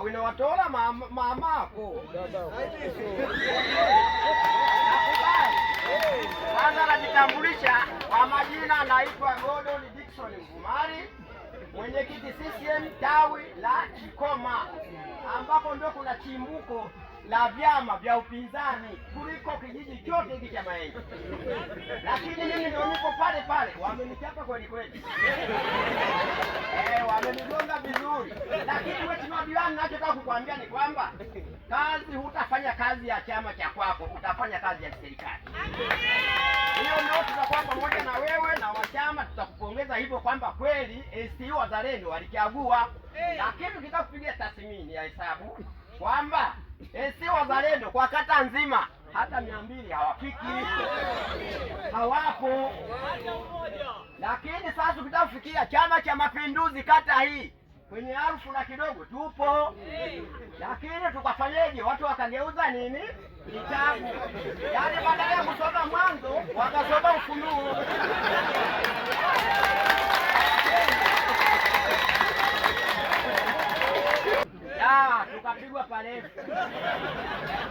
Wino watola mamako. Kwanza najitambulisha kwa majina, naitwa Gordon Dickson Mvumali, mwenyekiti CCM tawi la Kikoma, ambako ndio kuna chimbuko la vyama vya upinzani kuliko kijiji chote hiki cha Maenje, lakini mimi ndio niko pale pale, wamenichapa kweli kweli, wamenigonga vizuri. Lakini mheshimiwa diwani, ninachotaka kukwambia ni kwamba kazi, hutafanya kazi ya chama cha kwako, utafanya kazi ya serikali. Hiyo ndio tutakuwa pamoja na wewe na wachama, tutakupongeza hivyo kwamba kweli ACT Wazalendo walichagua, lakini tukitaka kupiga tathmini ya hesabu kwamba ACT Wazalendo kwa kata nzima hata 200 hawafiki, hawapo. Lakini sasa ukitaka kufikia Chama cha Mapinduzi kata hii kwenye 1000 na kidogo tupo, lakini tukafanyeje? Watu wakageuza nini kitabu, yaani badala ya kusoma Mwanzo wakasoma Ufunuo. Tukapigwa pale.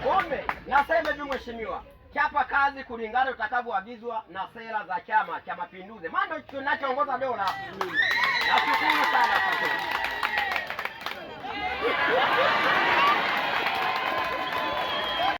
Kumbe nasema hivi mheshimiwa, chapa kazi kulingana utakavyoagizwa na sera za Chama cha Mapinduzi, maana tunachoongoza dola. Nashukuru sana.